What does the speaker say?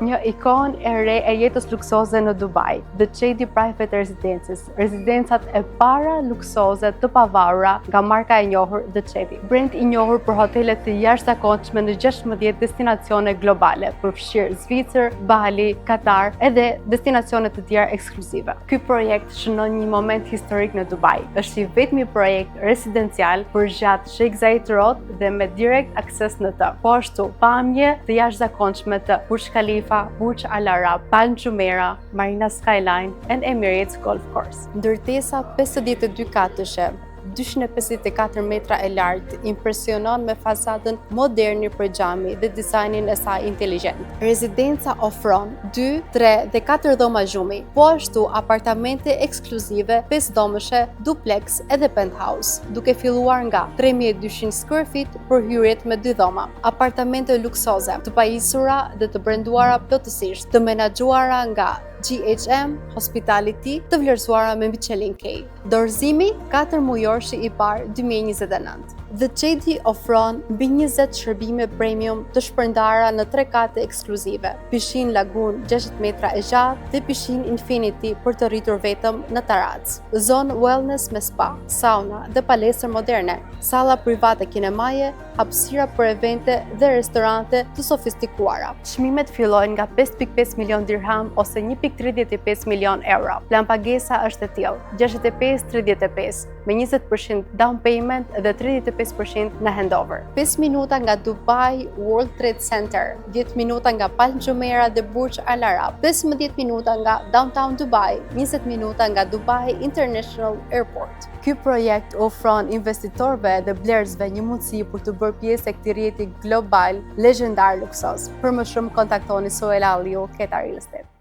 Një ikonë e re e jetës luksoze në Dubai, The Chedi Private Residences, rezidencat e para luksoze të pavarura nga marka e njohur The Chedi. Brand i njohur për hotele të jashtëzakonshme në 16 destinacione globale, përfshirë Zvicër, Bali, Katar edhe destinacione të tjera ekskluzive. Ky projekt shënon një moment historik në Dubai. Është i vetmi projekt residencial përgjatë Sheikh Zayed Road dhe me direkt akses në të. Po ashtu, pamje të jashtëzakonshme të Burj Khalifa, Burj Al Arab, Palm Jumeirah, Marina Skyline and Emirates Golf Course. Ndërtesa 52 katëshe, 254 metra e lartë, impresionon me fasadën moderne prej xhami dhe dizajnin e saj inteligjent. Rezidenca ofron 2, 3 dhe 4 dhoma gjumi, po ashtu apartamente ekskluzive 5 dhomëshe, duplex edhe penthouse, duke filluar nga 3200 square feet për hyrjet me 2 dhoma. Apartamente luksoze, të pajisura dhe të brenduara plotësisht, të menaxhuara nga GHM Hospitality, të vlerësuara me Michelin Key. Dorëzimi 4 mujorshi i parë 2029. The Chedi ofron mbi 20 shërbime premium të shpërndara në tre kate ekskluzive, pishinë lagun 60 metra e gjatë dhe pishinë infinity për të rritur vetëm në taracë. Zonë wellness me spa, sauna dhe palestër moderne, salla private kinemaje, hapësira për evente dhe restorante të sofistikuara. Çmimet fillojnë nga 5.5 milion dirham ose 1.35 milion euro. Plan pagesa është e tillë: 65-35 me 20% down payment dhe 35% në handover. 5 minuta nga Dubai World Trade Center, 10 minuta nga Palm Jumeirah dhe Burj Al Arab, 15 minuta nga Downtown Dubai, 20 minuta nga Dubai International Airport. Ky projekt ofron investitorëve dhe blerësve një mundësi për të bërë pjesë e këtij rrjeti global legjendar luksoz. Për më shumë, kontaktoni Suela Aliu, Keta Real Estate.